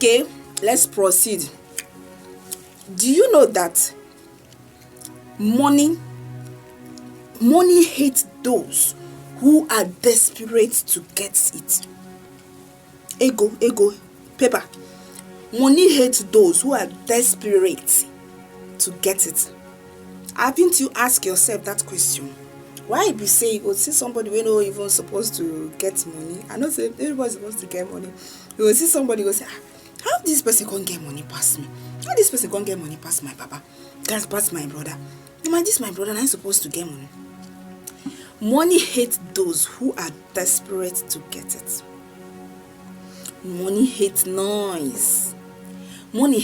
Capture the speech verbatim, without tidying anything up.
Okay, let's proceed. Do you know that money money hates those who are desperate to get it? Ego, ego, paper. Money hates those who are desperate to get it. Haven't you asked yourself that question? Why be say you go see somebody wey no even suppose to get money? I know say everybody suppose to get money. You go see somebody go say, "Ah, how this person come get money pass me? How this person come get money pass my papa? That's pass my brother. Na my this my brother na him suppose to get money." Money hates those who are desperate to get it. Money hates noise. Money